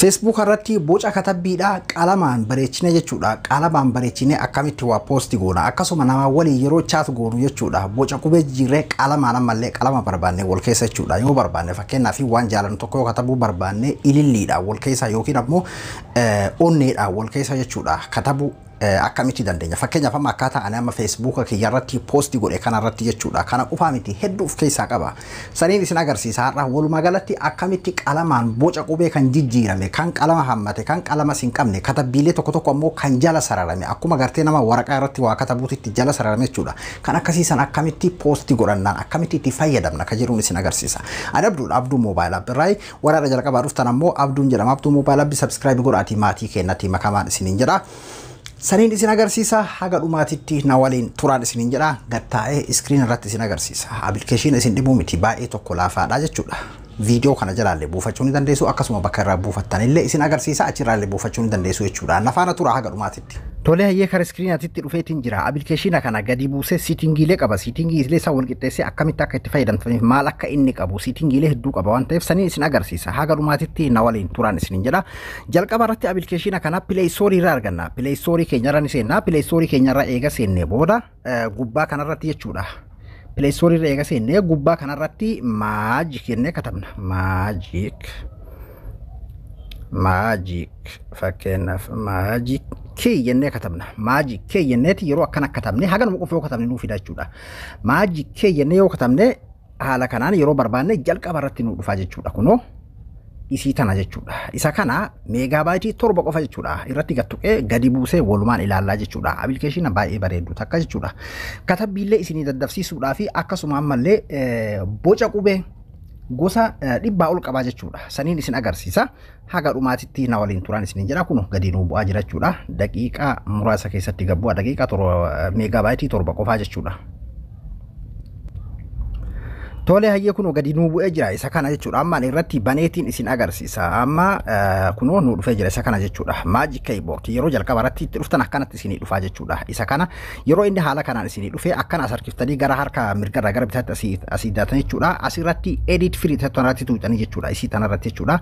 Facebook irratti boca katabbiidha qalamaan bareechine jechuudha. Qalamaan bareechine akkamitti waa post goona, akkasuma nama waliin yeroo chat goonu jechuudha. Boca qubee jijjiirree qalamaan ammallee qalama barbaanne wal keessa jechuudha. Yoo barbaanne, fakkeenyaaf, waan jaalannu tokko yoo katabuu barbaanne, ililliidha wal keessa yookiin ammoo onneedha wal keessa jechuudha. Katabuu akkamitti dandeenya? Fakkeenyaaf, amma akkaataa ani amma Facebooka kiyya irratti post godhe kanarratti jechuudha. Kana qofaa miti, hedduu of keessaa qaba. Saniin isin agarsiisa har'a. Walumaa galatti akkamitti qalamaan boca qubee kan jijjiirame, kan qalama hammate, kan qalama hin qabne, katabbiilee tokko tokko ammoo kan jala sararame, akkuma gartee nama waraqaa irratti waa katabuutitti jala sararame jechuudha. Kan akkasiisan akkamitti post godhannaan akkamitti itti fayyadamna ka jedhuun isin agarsiisa. Ani Abduudha, Abduu Mobile App irraa. Warra jalqabaa dhuftan ammoo Abduun jedhama. Abduu Mobile App subscribe godhaatii maatii keenyatti makamaan isiniin jedha. Saniin isin agarsiisa, haga dhumaatitti na waliin turaan isiniin jedha. Gattaa'ee screen irratti isin agarsiisa. Appilikeeshinii isin dhibuu miti, baay'ee tokko laafaadha jechuudha. Viidiyoo kana jalaallee buufachuu ni dandeessu, akkasuma bakka irraa buufattanillee isin agarsiisa, achirraallee buufachuu ni dandeessu jechuudha. Nafaana tura haga dhumaatitti. Tolee, hayyee, kara screenaatitti dhufeetiin jira. Appilikeeshina kana gadi buusee settingiilee qaba. Settingiilee isaa wal qixxeessee akkamitti akka itti fayyadamtaniif, maal akka inni qabu, settingiilee hedduu qaba waan ta'eef saniin isin agarsiisa. Haga dhumaatitti na waliin turaan isiniin jedha. Jalqaba irratti appilikeeshina kana Play Store irraa arganna. Play Store keenyarra ni seenna. Play Store keenyarra eega seennee booda gubbaa kanarratti jechuudha. Play Store irra eega seennee gubbaa kanarratti Magic jennee katabna. Magic. Magic, fakkeenyaaf, Magic Key jennee katabna. Magic Key jenneeti yeroo akkana katabne, haganuma qofa yoo katabne nuu fida jechuudha. Magic Key jennee yoo katabne haala kanaan yeroo barbaanne jalqaba irratti nuu dhufaa jechuudha. Kunoo isii tana jechuudha. Isa kana megabyte 7 qofa jechuudha. Irratti gattuqee gadi buusee walumaan ilaallaa jechuudha. Appilikeeshina baay'ee bareeddu takka jechuudha. Katabbiillee isinii daddafsiisuudhaa fi akkasuma ammallee boca qubee gosa 100 ol qabaa jechuudha. Saniin isin agarsiisa. Haga dhumaatitti na waliin turan isiniin jedha. Kun gadi nuu bu'aa jira jechuudha. Daqiiqaa muraasa keessatti gad bu'a. Daqiiqaa megabyte 7 qofaa jechuudha. Tolee, hayyee, kunoo gadi nuu bu'ee jira isa kana jechuudha. Amma irratti baneetiin isin agarsiisa. Amma kunoo nuu dhufee jira isa kana jechuudha. Magic Keyboard yeroo jalqaba irratti itti dhuftan akkanatti isinii dhufaa jechuudha. Isa kana yeroo inni haala kanaan isinii dhufee akkana as harkiftanii gara harka mirgarraa gara bitaatti asii daatan jechuudha. Asirratti edit free tanarratti tuuxanii jechuudha. Isii tanarratti jechuudha.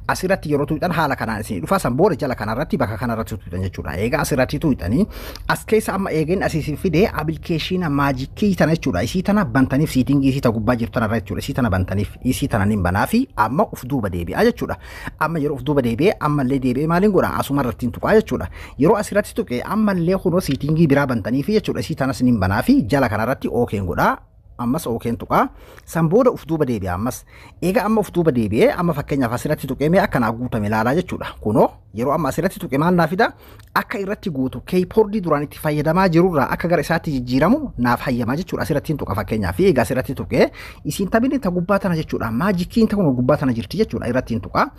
Asirratti yeroo tuuxan haala kanaan isinii dhufaa. San booda jala kanarratti bakka kanarratti tuuxan jechuudha. Egaa asirratti tuuxanii as keessa amma eegeen asii isin fidee appilikeeshina Magic Key tana jechuudha. Isii tana bantaniif setting isii ta gubbaa jirtu tanarra jechuudha. Isii tana bantaniif, isii tana nin banaa fi amma uf duuba deebi'a jechuudha. Amma yeroo uf duuba deebi'ee ammallee deebi'ee maaliin godha? Asuma irratti tuqaa jechuudha. Yeroo asirratti tuqee ammallee kunoo setting biraa bantaniif jechuudha. Isii tanas nin banaa fi jala kanarratti okayn godhaa. Ammas okayn tuqaa. San booda uf duuba deebi'a ammas. Egaa amma uf duuba deebi'ee amma fakkeenyaaf asirratti tuqee mee akkanaa guutame ilaalaa jechuudha. Kunoo yeroo amma asirratti tuqe maal naa fida? Akka irratti guutu, keyboard duraan itti fayyadamaa jirurraa akka gara isaatti jijjiiramu naaf hayyamaa jechuudha. Asirratti tuqa fakkeenyaaf. Egaa asirratti tuqee isiin taphni ta gubbaa tana jechuudha. Magic Keyn ta kun gubbaa tana jirti jechuudha. Irratti tuqa.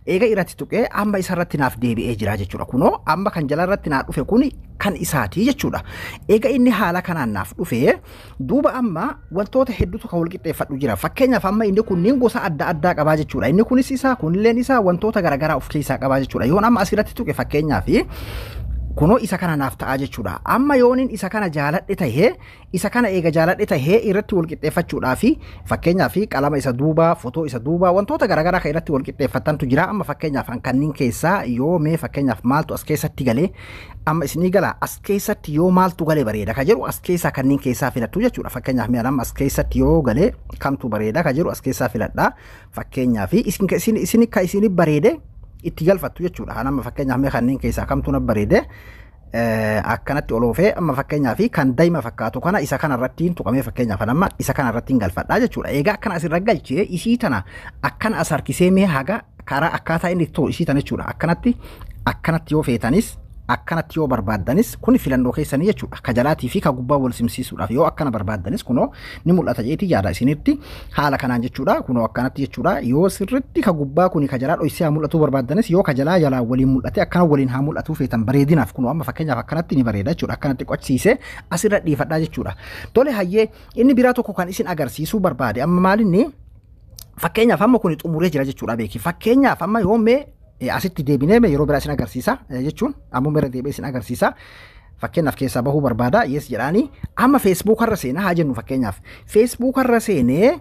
Egaa irratti tuqee amma isarratti naaf deebi'ee jira jechuudha. Kunoo amma kan jala irratti naa dhufe kun kan isaati jechuudha. Egaa inni haala kanaan naaf dhufe duuba amma wantoota hedduutu kan wal qixxeeffadhu jira. Fakkeenyaaf, amma inni kunniin gosa adda addaa qabaa jechuudha. Inni kunis isaa, kunilleen isaa, wantoota garaagaraa of keessaa qabaa jechuudha. Yoon amma asirratti tuqe fakkeenyaaf kunoo isa kana naaf ta'aa jechuudha. Amma yooniin isa kana jaaladhe tahee, isa kana eega jaaladhe tahee, irratti wal qixxeeffachuudhaa fi fakkeenyaaf qalama isa duubaa, fotoo isa duubaa, wantoota garaagaraa kan irratti wal qixxeeffattantu jira. Amma fakkeenyaaf kanneen keessaa yoo mee fakkeenyaaf maaltu as keessatti galee, amma isinii gala, as keessatti yoo maaltu galee bareeda ka jedhu as keessaa kanneen keessaa filattu jechuudha. Fakkeenyaaf mee amma as keessatti yoo galee kamtu bareeda ka jedhu as keessaa filadha. Fakkeenyaaf isin ka isin bareede itti galfattu jechuudha. Amma fakkeenyaaf mee kanneen keessaa kamtu na bareede? Akkanatti oloofee amma fakkeenyaaf kan daa'ima fakkaatu kana, isa kana irratti tuqamee fakkeenyaaf amma isa kana irratti galfadhaa jechuudha. Egaa akkana asirra galchee isii tana akkana as harkisee mee haga karaa akkaataa inni ta'u isii tana jechuudha. Akkanatti akkanatti yoo feetanis, akkanatti yoo barbaaddanis, kun filannoo keessanii jechuudha. Ka jalaatii fi ka gubbaa wal simsiisuudhaaf yoo akkana barbaaddanis kunoo ni mul'ata jeetii yaada isinitti haala kanaan jechuudha. Kunoo akkanatti jechuudha. Yoo sirritti ka gubbaa kuni ka jalaa dhoysee haa mul'atuu barbaaddanis, yoo ka jalaa jalaa waliin mul'ate akkana waliin haa mul'atuu feetan bareedinaaf, kunoo amma fakkeenyaaf akkanatti ni bareeda jechuudha. Akkanatti qochisiisee asirra dhiifadhaa jechuudha. Tole, hayyee, inni biraa tokko kan isin agarsiisuu barbaade amma maalinni? Fakkeenyaaf amma kuni xumuree jira jechuudha, beeki. Fakkeenyaaf amma yoo mee asitti deebinee yeroo biraa isin agarsiisa jechuun ammoo mira deebi'ee isin agarsiisa. Fakkeenyaaf keessaa bahuu barbaada, yes jedhaanii amma Facebook irra seenaa haa jennu. Fakkeenyaaf Facebook irra seenee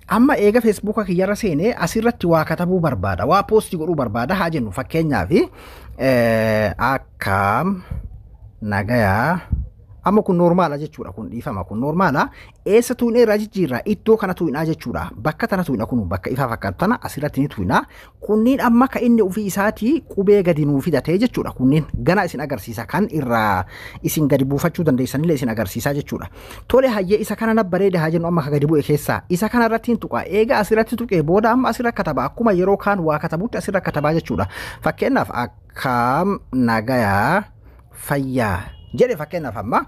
Amma eega Feesbuuka kiyyarra seenee asirratti waa katabuu barbaada, waa post godhuu barbaada haa jennu. Fakkeenyaaf, akkam nagayaa. Amma kun normal jechuudha, kun dhiifama, kun normal. Eessa tuunee irraa jijjiirraa? Iddoo kana tuunaa jechuudha. Bakka tana tuuna, kun bakka ifaa fakkaatu tana asirratti ni tuunaa. Kunniin amma ka inni ofii isaatii qubee gadi nuu fidatee jechuudha. Kunniin gana isin agarsiisa, kan irraa isin gadi buufachuu dandeessanillee isin agarsiisaa jechuudha. Tole hayyee, isa kana na bareeda haa jennu. Amma ka gadi bu'e keessaa isa kana irratti hin tuqa. Eega asirratti tuqee booda amma asirra kataba, akkuma yeroo kaan waa katabutti asirra katabaa jechuudha. Fakkeenyaaf, akkam nagayaa fayyaa jedhe. Fakkeenyaaf, amma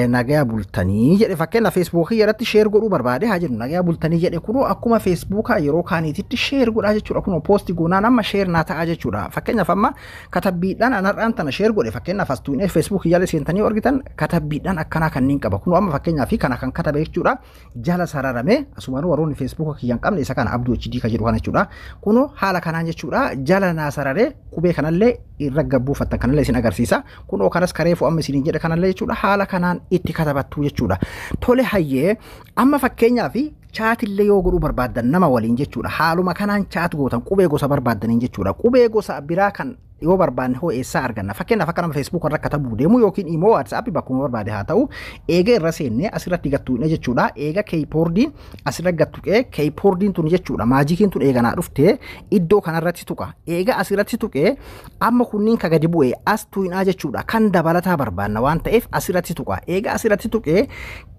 nagaya bultanii jedhe. Fakkeenyaaf, Feesbuukii irratti share godhuu barbaade haa jennu. Nagaya bultanii jedhe. Kunoo akkuma Feesbuukaa yeroo kaaniititti share godhaa jechuudha. Kunoo post goonaan amma share naa ta'a jechuudha. Fakkeenyaaf, amma katabbiidhaan anarraan tana share godhe. Fakkeenyaaf, as tuunee Feesbuukii jala seentanii argitan, katabbiidhaan akkanaa kanneen qaba. Kunoo amma fakkeenyaaf kana kan katabe jechuudha, jala sararame. Asumaan warroonni Feesbuuka kiyya hin qabne, isa kana Abduu HD ka jedhu kana jechuudha. Kunoo haala kanaan jechuudha, jala naa sararee. Qubee kanallee irra gabbuufattan kanallee isin agarsiisa. Kunoo kanas kareefu amma isiniin jedhe kanallee jechuudha, haala kanaan itti katabattu jechuudha. Tole hayyee, amma fakkeenyaaf chatillee yoo godhuu barbaaddan nama waliin jechuudha, haaluma kanaan chat gootan, qubee gosa barbaaddaniin jechuudha. Qubee gosa biraa kan yoo barbaanne hoo eessaa arganna? Fakkeenyaaf, akka nama Feesbuuk irra katabuu deemu yookiin immoo WhatsApp, bakkuma barbaade haa ta'u, eega irra seennee asirratti gattuune jechuudha. Eega keyboardiin asirra gattuqee, keyboardiin tun jechuudha, magiciin tun eeganaa dhuftee iddoo kanarratti tuqa. Eega asirratti tuqee, amma kunniin ka gadi bu'e as tuqinaa jechuudha. Kan dabalataa barbaanna waan ta'eef asirratti tuqa. Eega asirratti tuqee,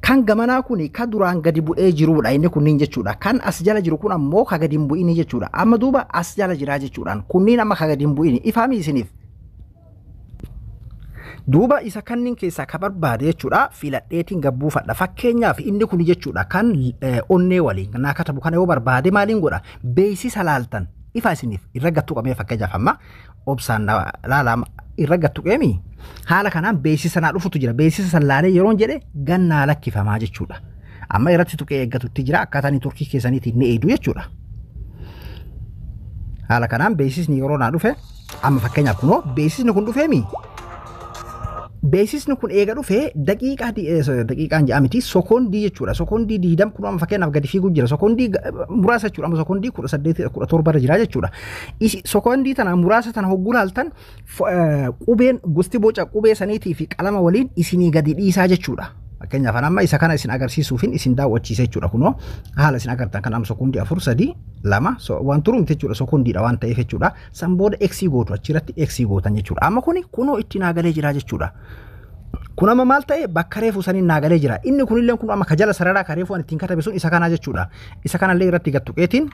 kan gamanaa kuni ka duraan gadi bu'ee jirudha inni kunniin jechuudha. Kan as jala jiru kun ammoo ka gadi hin bu'ini jechuudha. Amma duuba as jala jiraa jechuudhaan kunniin amma ka gadi hin bu'ini ifaami isiniif. Duuba isa kanniin keessaa ka barbaade jechuudha filadheetiin gabbuufadha. Fakkeenyaaf, inni kun jechuudha, kan onnee waliin naa katabu kana yoo barbaade maaliin godha? Beeksisa laaltan ifa isiniif irra gattuu qabee. Fakkeenyaaf, amma obsaan laalaa, irra gattu qeemi, haala kanaan beeksisa naa dhufutu jira. Beeksisa san laalee yeroon jedhe gannaa lakkifamaa jechuudha. Amma irratti tuqee eeggatutti jira, akkaataa networkii keessaniitiin ni eedu jechuudha. Haala kanaan beeksisni yeroo naa dhufe, amma fakkeenyaaf kunoo beeksisni kun dhufeemi. Beeksisni kun eega dhufee daqiiqaa, daqiiqaan ja'a miti, sekoondii jechuudha. Sekoondii 20 kun amma fakkeenyaaf gadi fiiguu jira. Sekoondii muraasa jechuudha. Amma sekoondii 18, 17 irra jira jechuudha. Sekoondii tana muraasa tana hogguu laaltan, qubeen gosti boca qubee saniitii fi qalama waliin isinii gadi dhiisaa jechuudha. Fakkeenyaaf, amma isa kana isin agarsiisuufin isin daawwachiise jechuudha. Kunoo haala isin agartan kan amma sekoondii 4, 3, 2 waan turu miti jechuudha, sekoondiidha waan ta'eef jechuudha. San booda X gootu, achirratti X gootan jechuudha. Amma kuni kunoo itti naagalee jira jechuudha. Kun amma maal ta'e? Bakka reefu saniin naagalee jira. Inni kunillee kun amma ka jala sararaa ka reefu ani ittiin katabe sun isa kanaa jechuudha. Isa kanallee irratti gattuqeetiin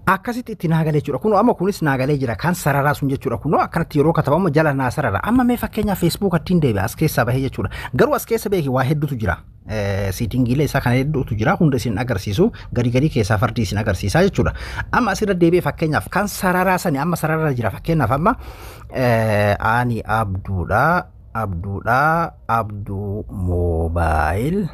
akkasitti itti naagalee jechuudha. Kunoo amma kunis naagalee jira, kan sararaa sun jechuudha. Kunoo akkanatti yeroo katabamu jala naa sarara. Amma mee fakkeenyaaf Facebook ittiin deebi'a, as keessaa bahee jechuudha. Garuu as keessa beeki, waa hedduutu jira. Settingiilee isaa kana hedduutu jira, hunda isin agarsiisu, gadi gadi keessaa fardii isin agarsiisaa jechuudha. Amma asirra deebi'ee fakkeenyaaf kan sararaa sani, amma sarara jira. Fakkeenyaaf, amma ani Abduudha, Abduudha, Abduu Mobile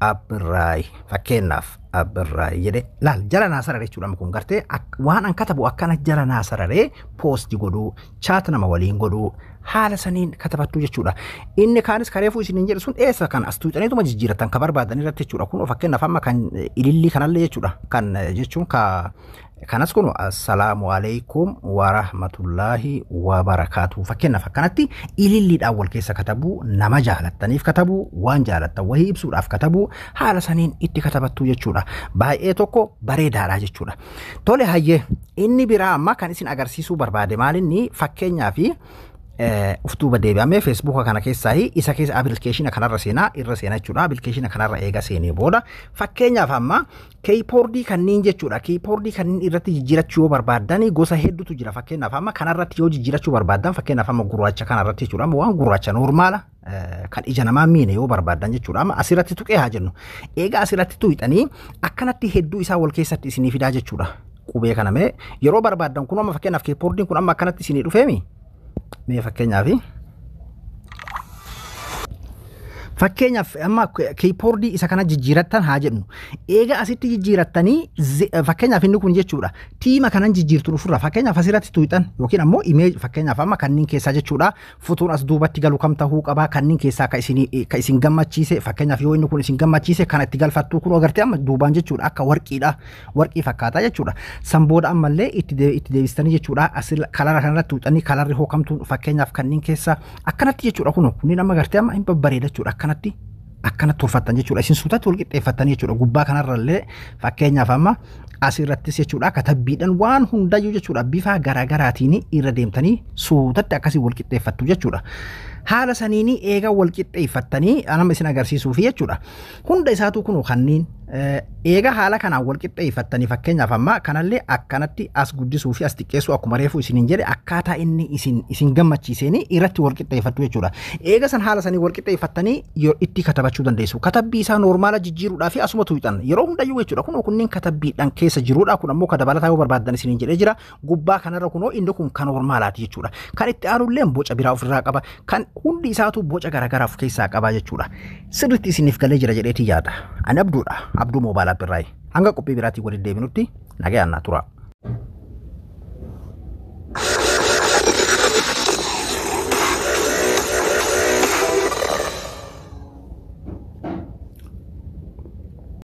Abirraay, fakkeenyaaf Abirraay jedhe. Laal, jala naa sarare jechuudha. Kun gartee waan an katabu akkana jala naa sararee post godhuu, chat nama waliin godhuu, haala saniin katabattuu jechuudha. Inni kaanis kareefuu isiniin jedhu sun eessa? Kan as tuuxaniituma jijjiiratan ka barbaadan irratti jechuudha. Kun fakkeenyaaf amma kan ilillii kanallee jechuudha. Kan jechuun ka kanas kun assalaamu alaikum warahmatullaahi wabarakaatu. Fakkeenyaaf, akkanatti ililliidhaan wal keessa katabuu, nama jaalattaniif katabuu, waan jaalattan wahii ibsuudhaaf katabuu, haala saniin itti katabattuu jechuudha. Baay'ee tokko bareedaadha jechuudha. Tole hayyee, inni biraa amma kan isin agarsiisuu barbaade maalinni? Fakkeenyaaf, uftuuba deebi'amee Feesbuuka kana keessaa isa keessa appilikeeshina kanarra seenaa, irra seenaa jechuudha. Appilikeeshina kanarra eega seenee booda, fakkeenyaaf amma keyboardii kanneen jechuudha. Keyboardii kanneen irratti jijjiirachuu yoo barbaaddan gosa hedduutu jira. Fakkeenyaaf, amma kanarratti yoo jijjiirachuu barbaaddan, fakkeenyaaf amma gurraacha kanarratti jechuudha. Amma waan gurraacha normal kan ija namaa miine yoo barbaaddan jechuudha. Amma asirratti tuqee haa jennu. Eega asirratti tuqxanii akkanatti hedduu isaa wal keessatti isinii fidaa jechuudha. Qubee kana mee yeroo barbaaddan, kun amma fakkeenyaaf keyboardiin kun amma akkanatti isinii dhufeemi. Mee fakkeenyaaf Fakkeenyaaf amma keyboardii isa kana jijjiirattan haa jennu. Eega asitti jijjiirattanii, fakkeenyaaf inni kun jechuudha. Theme kanan jijjiirtu ofirraa, fakkeenyaaf asirratti tuuxan yookiin ammoo image, fakkeenyaaf amma kanneen keessaa jechuudha. Fotoon as duubatti galu kam tahuu qaba, kanneen keessaa ka isin gammachiise, fakkeenyaaf yoo inni kun isin gammachiise kana itti galfattuu. Kun agartee amma duubaan jechuudha akka warqiidha. Warqii fakkaataa jechuudha. San booda ammallee itti deebistanii jechuudha. Asirra color kanarratti tuuxanii colorri hookamtuun fakkeenyaaf kanneen keessaa akkanatti jechuudha. Kunniin amma agartee amma hin babbareeda jechuudha. Akkanatti tolfattan jechuudha. Isin suutatti wal qixxeeffattan jechuudha. Gubbaa kanarrallee fakkeenyaaf amma asirrattis jechuudha katabbiidhaan waan hundayyuu jechuudha bifa garaagaraatiin irra deemtanii suutatti akkasii wal qixxeeffattu jechuudha. Haala saniin eega wal qixxeeffattanii nama isin agarsiisuufi jechuudha. Hunda isaatu kun kanneen eega haala kanaan wal qixxeeffattanii, fakkeenyaaf amma kanallee akkanatti as guddisuu fi as xiqqeessuu, akkuma reefu isiniin jedhe, akkaataa inni isin gammachiiseen irratti wal qixxeeffattu jechuudha. Eega san haala sanii wal qixxeeffattanii itti katabachuu dandeessu. Katabbii isaa normal jijjiiruudhaa fi asuma tuuxan yeroo hundayyuu jechuudha. Kun kunneen katabbiidhaan keessa jirudha. Kun ammoo dabalataa yoo barbaaddan isiniin jedhee jira. Gubbaa kanarra kunoo inni kun kan normalaati jechuudha. Kan itti aanullee boca biraa ofirraa qaba. Kan hundi isaatu boca garaagaraa of keessaa qaba jechuudha. Sirriitti isiniif galee jira jedheetii yaada. Ani Abduudha. Abduu Mobile App irraayi. Hanga qophii biraatiin walitti deebinutti nagayaan naa tura.